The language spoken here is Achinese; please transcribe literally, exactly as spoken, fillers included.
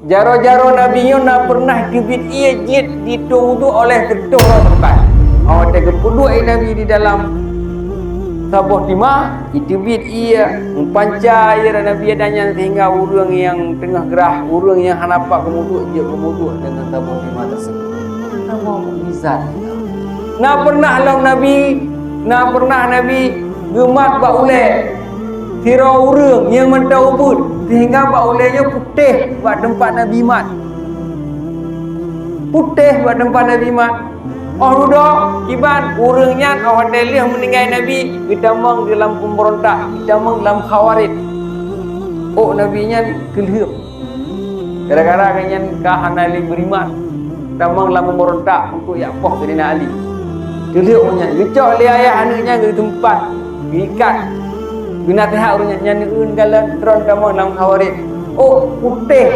Jaroe-jaroe Nabi nyoe na pernah teubiet ié jeuet jiteubiet oleh seutoh ureuëng teukai. Óh watée geupeuduek ié Nabi di dalam saboh timah, jiteubiet ié, meupanca ié Nabi dan nyan sehingga ureuëng nyang teungoh grah, ureuëng nyang hana pat geumuduek jeuet geumuduek deungon saboh timah tersebut. Saboh mukjizat. Na pernah lom Nabi, na pernah Nabi geumat bak ulée sidroe ureuëng nyang mantong ubit, sehingga bak ulée nyoe putéh bak teumpat Nabi mat. Putéh bak teumpat Nabi mat. Óh dudoe, kiban ureuëng nyan óh watée lheueh meuninggai Nabi, geutamong di lam pemberontak, geutamong lam Khawarij. Ôk Nabi nyan keulheueb. Gara-gara geuh nyan ka hana lé beuriman, tamong lam pemberontak untuk jak poh Saidina Ali. Keulheueb nyan, geucok lé ayah aneuëk nyan geuteumpat, geuikat. Geunaseuhat ureuëng nyan, nyan neueun galon tron tamong lam Khawarij. Ôk putéh